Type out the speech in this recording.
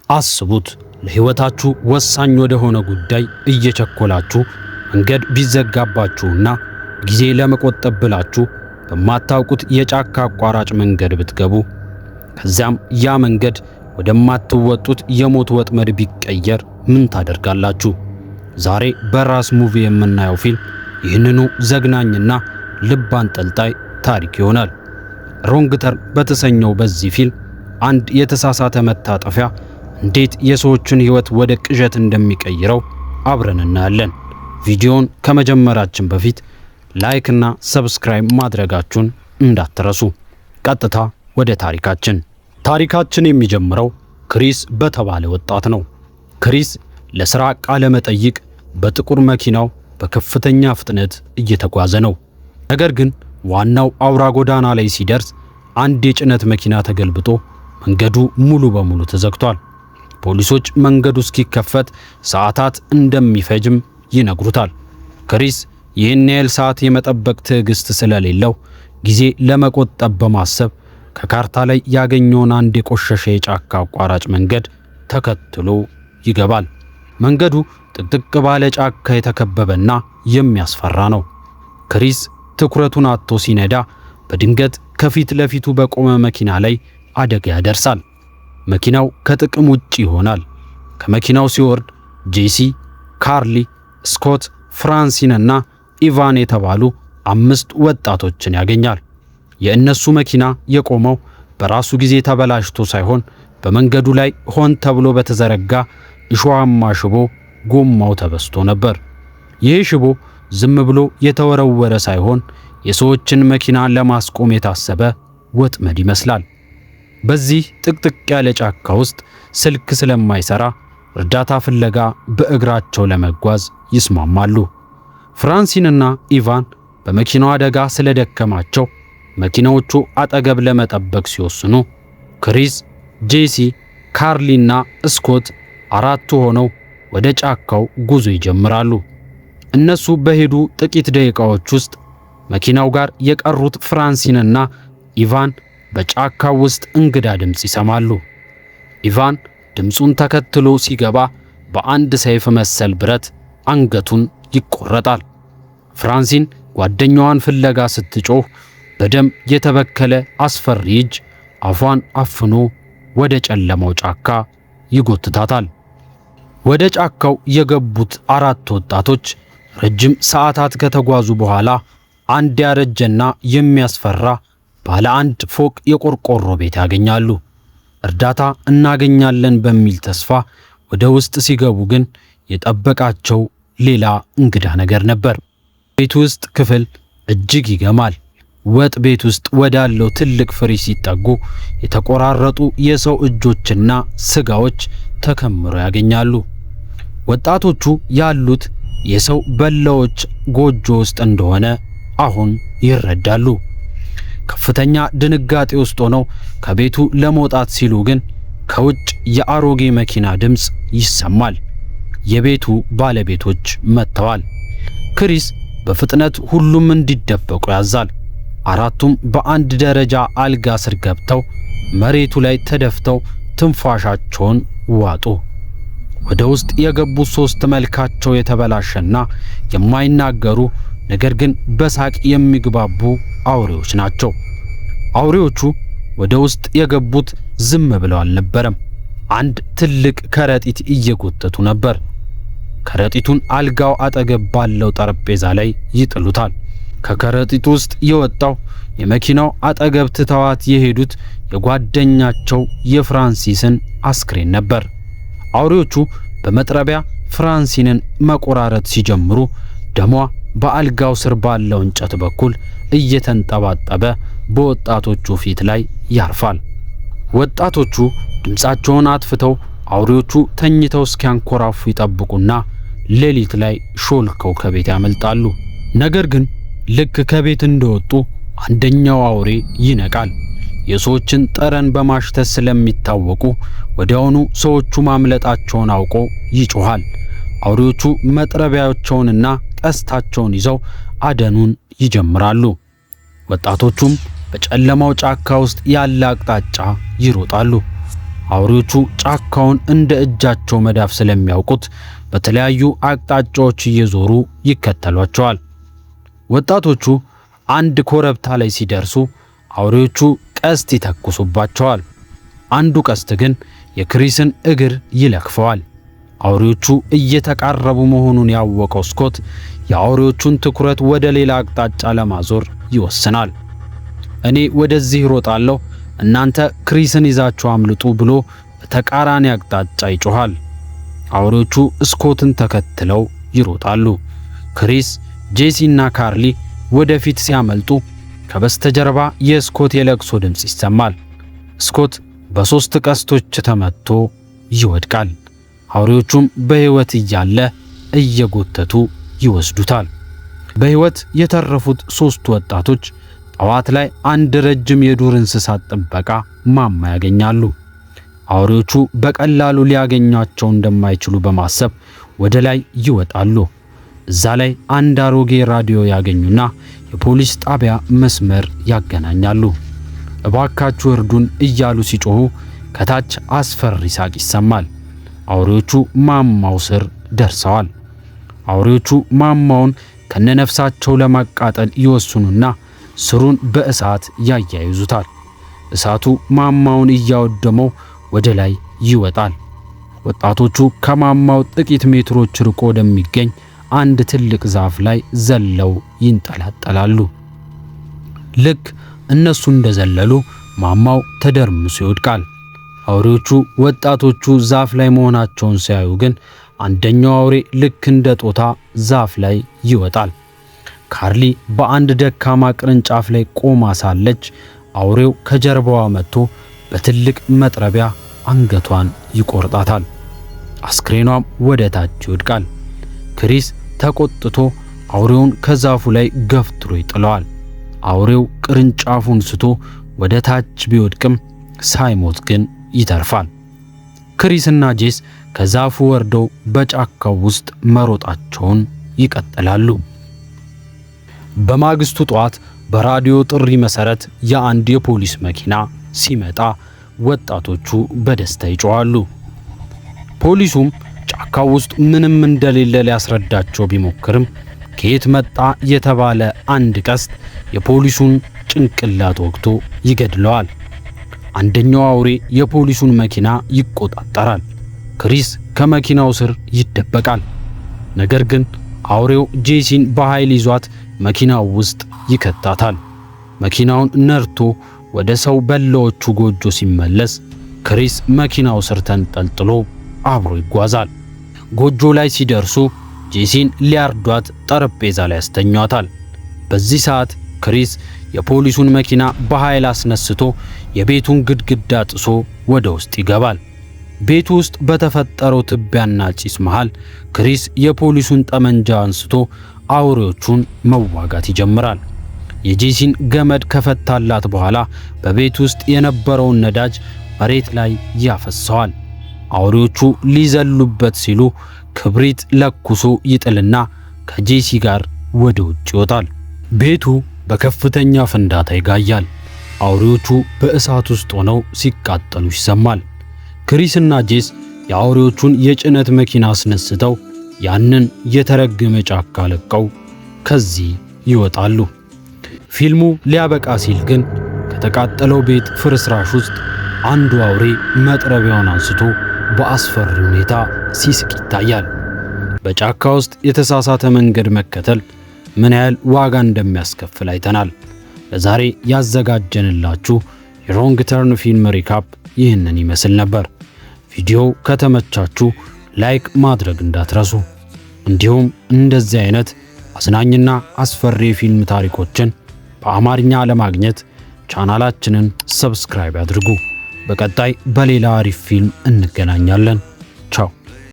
አስቡት፣ ለሕይወታችሁ ወሳኝ ወደ ሆነ ጉዳይ እየቸኮላችሁ መንገድ ቢዘጋባችሁና ጊዜ ለመቆጠብ ብላችሁ በማታውቁት የጫካ አቋራጭ መንገድ ብትገቡ፣ ከዚያም ያ መንገድ ወደማትወጡት የሞት ወጥመድ ቢቀየር ምን ታደርጋላችሁ? ዛሬ በራስ ሙቪ የምናየው ፊልም ይህንኑ ዘግናኝና ልብ አንጠልጣይ ታሪክ ይሆናል። Wrong Turn በተሰኘው በዚህ ፊልም አንድ የተሳሳተ መታጠፊያ እንዴት የሰዎችን ሕይወት ወደ ቅዠት እንደሚቀይረው አብረን እናያለን። ቪዲዮውን ከመጀመራችን በፊት like እና subscribe ማድረጋችሁን እንዳትረሱ። ቀጥታ ወደ ታሪካችን። ታሪካችን የሚጀምረው ክሪስ በተባለ ወጣት ነው። ክሪስ ለሥራ ቃለ መጠይቅ በጥቁር መኪናው በከፍተኛ ፍጥነት እየተጓዘ ነው። ነገር ግን ዋናው አውራ ጎዳና ላይ ሲደርስ አንድ የጭነት መኪና ተገልብጦ መንገዱ ሙሉ በሙሉ ተዘግቷል። ፖሊሶች መንገዱ እስኪከፈት ሰዓታት እንደሚፈጅም ይነግሩታል። ክሪስ ይህን ያህል ሰዓት የመጠበቅ ትዕግስት ስለሌለው ጊዜ ለመቆጠብ በማሰብ ከካርታ ላይ ያገኘውን አንድ የቆሸሸ የጫካ አቋራጭ መንገድ ተከትሎ ይገባል። መንገዱ ጥቅጥቅ ባለ ጫካ የተከበበና የሚያስፈራ ነው። ክሪስ ትኩረቱን አጥቶ ሲነዳ በድንገት ከፊት ለፊቱ በቆመ መኪና ላይ አደጋ ያደርሳል። መኪናው ከጥቅም ውጭ ይሆናል። ከመኪናው ሲወርድ ጄሲ፣ ካርሊ፣ ስኮት፣ ፍራንሲን እና ኢቫን የተባሉ አምስት ወጣቶችን ያገኛል። የእነሱ መኪና የቆመው በራሱ ጊዜ ተበላሽቶ ሳይሆን በመንገዱ ላይ ሆን ተብሎ በተዘረጋ እሾሃማ ሽቦ ጎማው ተበስቶ ነበር። ይህ ሽቦ ዝም ብሎ የተወረወረ ሳይሆን የሰዎችን መኪና ለማስቆም የታሰበ ወጥመድ ይመስላል። በዚህ ጥቅጥቅ ያለ ጫካ ውስጥ ስልክ ስለማይሰራ እርዳታ ፍለጋ በእግራቸው ለመጓዝ ይስማማሉ። ፍራንሲንና ኢቫን በመኪናው አደጋ ስለደከማቸው መኪናዎቹ አጠገብ ለመጠበቅ ሲወስኑ ክሪስ፣ ጄሲ፣ ካርሊና ስኮት አራቱ ሆነው ወደ ጫካው ጉዞ ይጀምራሉ። እነሱ በሄዱ ጥቂት ደቂቃዎች ውስጥ መኪናው ጋር የቀሩት ፍራንሲንና ኢቫን በጫካው ውስጥ እንግዳ ድምፅ ይሰማሉ። ኢቫን ድምፁን ተከትሎ ሲገባ በአንድ ሰይፍ መሰል ብረት አንገቱን ይቆረጣል። ፍራንሲን ጓደኛዋን ፍለጋ ስትጮህ በደም የተበከለ አስፈሪ እጅ አፏን አፍኖ ወደ ጨለማው ጫካ ይጎትታታል። ወደ ጫካው የገቡት አራት ወጣቶች ረጅም ሰዓታት ከተጓዙ በኋላ አንድ ያረጀና የሚያስፈራ ባለ አንድ ፎቅ የቆርቆሮ ቤት ያገኛሉ። እርዳታ እናገኛለን በሚል ተስፋ ወደ ውስጥ ሲገቡ ግን የጠበቃቸው ሌላ እንግዳ ነገር ነበር። ቤት ውስጥ ክፍል እጅግ ይገማል። ወጥ ቤት ውስጥ ወዳለው ትልቅ ፍሪጅ ሲጠጉ የተቆራረጡ የሰው እጆችና ስጋዎች ተከምረው ያገኛሉ። ወጣቶቹ ያሉት የሰው በላዎች ጎጆ ውስጥ እንደሆነ አሁን ይረዳሉ። ከፍተኛ ድንጋጤ ውስጥ ሆነው ከቤቱ ለመውጣት ሲሉ ግን ከውጭ የአሮጌ መኪና ድምፅ ይሰማል። የቤቱ ባለቤቶች መጥተዋል። ክሪስ በፍጥነት ሁሉም እንዲደበቁ ያዛል። አራቱም በአንድ ደረጃ አልጋ ስር ገብተው መሬቱ ላይ ተደፍተው ትንፋሻቸውን ዋጡ። ወደ ውስጥ የገቡት ሶስት መልካቸው የተበላሸና የማይናገሩ ነገር ግን በሳቅ የሚግባቡ አውሬዎች ናቸው። አውሬዎቹ ወደ ውስጥ የገቡት ዝም ብለው አልነበረም። አንድ ትልቅ ከረጢት እየጎተቱ ነበር። ከረጢቱን አልጋው አጠገብ ባለው ጠረጴዛ ላይ ይጥሉታል። ከከረጢቱ ውስጥ የወጣው የመኪናው አጠገብ ትተዋት የሄዱት የጓደኛቸው የፍራንሲስን አስክሬን ነበር። አውሬዎቹ በመጥረቢያ ፍራንሲንን መቆራረጥ ሲጀምሩ ደሟ በአልጋው ስር ባለው እንጨት በኩል እየተንጠባጠበ በወጣቶቹ ፊት ላይ ያርፋል። ወጣቶቹ ድምፃቸውን አጥፍተው አውሬዎቹ ተኝተው እስኪያንኮራፉ ይጠብቁና ሌሊት ላይ ሾልከው ከቤት ያመልጣሉ። ነገር ግን ልክ ከቤት እንደወጡ አንደኛው አውሬ ይነቃል። የሰዎችን ጠረን በማሽተት ስለሚታወቁ ወዲያውኑ ሰዎቹ ማምለጣቸውን አውቆ ይጮኻል። አውሬዎቹ መጥረቢያቸውንና ቀስታቸውን ይዘው አደኑን ይጀምራሉ። ወጣቶቹም በጨለማው ጫካ ውስጥ ያለ አቅጣጫ ይሮጣሉ። አውሬዎቹ ጫካውን እንደ እጃቸው መዳፍ ስለሚያውቁት በተለያዩ አቅጣጫዎች እየዞሩ ይከተሏቸዋል። ወጣቶቹ አንድ ኮረብታ ላይ ሲደርሱ አውሬዎቹ ቀስት ይተኩሱባቸዋል። አንዱ ቀስት ግን የክሪስን እግር ይለክፈዋል። አውሬዎቹ እየተቃረቡ መሆኑን ያወቀው ስኮት የአውሬዎቹን ትኩረት ወደ ሌላ አቅጣጫ ለማዞር ይወስናል። "እኔ ወደዚህ እሮጣለሁ፣ እናንተ ክሪስን ይዛችሁ አምልጡ" ብሎ በተቃራኒ አቅጣጫ ይጮኻል። አውሬዎቹ ስኮትን ተከትለው ይሮጣሉ። ክሪስ፣ ጄሲና ካርሊ ወደፊት ሲያመልጡ ከበስተጀርባ የስኮት የለቅሶ ድምፅ ይሰማል። ስኮት በሦስት ቀስቶች ተመቶ ይወድቃል። አውሬዎቹም በሕይወት እያለ እየጎተቱ ይወስዱታል። በሕይወት የተረፉት ሦስቱ ወጣቶች ጠዋት ላይ አንድ ረጅም የዱር እንስሳት ጥበቃ ማማ ያገኛሉ። አውሬዎቹ በቀላሉ ሊያገኟቸው እንደማይችሉ በማሰብ ወደ ላይ ይወጣሉ። እዛ ላይ አንድ አሮጌ ራዲዮ ያገኙና የፖሊስ ጣቢያ መስመር ያገናኛሉ። "እባካችሁ እርዱን" እያሉ ሲጮሁ ከታች አስፈሪ ሳቅ ይሰማል። አውሬዎቹ ማማው ስር ደርሰዋል። አውሬዎቹ ማማውን ከነነፍሳቸው ለማቃጠል ይወስኑና ስሩን በእሳት ያያይዙታል። እሳቱ ማማውን እያወደመው ወደ ላይ ይወጣል። ወጣቶቹ ከማማው ጥቂት ሜትሮች ርቆ ወደሚገኝ አንድ ትልቅ ዛፍ ላይ ዘለው ይንጠላጠላሉ። ልክ እነሱ እንደዘለሉ ማማው ተደርምሶ ይወድቃል። አውሬዎቹ ወጣቶቹ ዛፍ ላይ መሆናቸውን ሲያዩ ግን አንደኛው አውሬ ልክ እንደ ጦጣ ዛፍ ላይ ይወጣል። ካርሊ በአንድ ደካማ ቅርንጫፍ ላይ ቆማ ሳለች አውሬው ከጀርባዋ መጥቶ በትልቅ መጥረቢያ አንገቷን ይቆርጣታል። አስክሬኗም ወደ ታች ይወድቃል። ክሪስ ተቆጥቶ አውሬውን ከዛፉ ላይ ገፍትሮ ይጥለዋል። አውሬው ቅርንጫፉን ስቶ ወደ ታች ቢወድቅም ሳይሞት ግን ይተርፋል። ክሪስና ጄስ ከዛፉ ወርደው በጫካው ውስጥ መሮጣቸውን ይቀጥላሉ። በማግስቱ ጠዋት በራዲዮ ጥሪ መሰረት የአንድ የፖሊስ መኪና ሲመጣ ወጣቶቹ በደስታ ይጮኻሉ። ፖሊሱም ጫካው ውስጥ ምንም እንደሌለ ሊያስረዳቸው ቢሞክርም ከየት መጣ የተባለ አንድ ቀስት የፖሊሱን ጭንቅላት ወግቶ ይገድለዋል። አንደኛው አውሬ የፖሊሱን መኪና ይቆጣጠራል። ክሪስ ከመኪናው ስር ይደበቃል። ነገር ግን አውሬው ጄሲን በኃይል ይዟት መኪናው ውስጥ ይከታታል። መኪናውን ነድቶ ወደ ሰው በላዎቹ ጎጆ ሲመለስ ክሪስ መኪናው ስር ተንጠልጥሎ አብሮ ይጓዛል። ጎጆ ላይ ሲደርሱ ጄሲን ሊያርዷት ጠረጴዛ ላይ ያስተኟታል። በዚህ ሰዓት ክሪስ የፖሊሱን መኪና በኃይል አስነስቶ የቤቱን ግድግዳ ጥሶ ወደ ውስጥ ይገባል። ቤቱ ውስጥ በተፈጠረው ትቢያና ጭስ መሃል ክሪስ የፖሊሱን ጠመንጃ አንስቶ አውሬዎቹን መዋጋት ይጀምራል። የጄሲን ገመድ ከፈታላት በኋላ በቤት ውስጥ የነበረውን ነዳጅ መሬት ላይ ያፈሰዋል። አውሬዎቹ ሊዘሉበት ሲሉ ክብሪት ለኩሶ ይጥልና ከጄሲ ጋር ወደ ውጭ ይወጣል። ቤቱ በከፍተኛ ፍንዳታ ይጋያል። አውሬዎቹ በእሳት ውስጥ ሆነው ሲቃጠሉ ይሰማል። ክሪስና ጄስ የአውሬዎቹን የጭነት መኪና አስነስተው ያንን የተረገመ ጫካ ለቀው ከዚህ ይወጣሉ። ፊልሙ ሊያበቃ ሲል ግን ከተቃጠለው ቤት ፍርስራሽ ውስጥ አንዱ አውሬ መጥረቢያውን አንስቶ በአስፈሪ ሁኔታ ሲስቅ ይታያል። በጫካ ውስጥ የተሳሳተ መንገድ መከተል ምን ያህል ዋጋ እንደሚያስከፍል አይተናል። ለዛሬ ያዘጋጀንላችሁ የ Wrong Turn ፊልም recap ይህንን ይመስል ነበር። ቪዲዮው ከተመቻችሁ like ማድረግ እንዳትረሱ። እንዲሁም እንደዚህ አይነት አዝናኝና አስፈሪ የፊልም ታሪኮችን በአማርኛ ለማግኘት ቻናላችንን subscribe ያድርጉ። በቀጣይ በሌላ አሪፍ ፊልም እንገናኛለን። ቻው።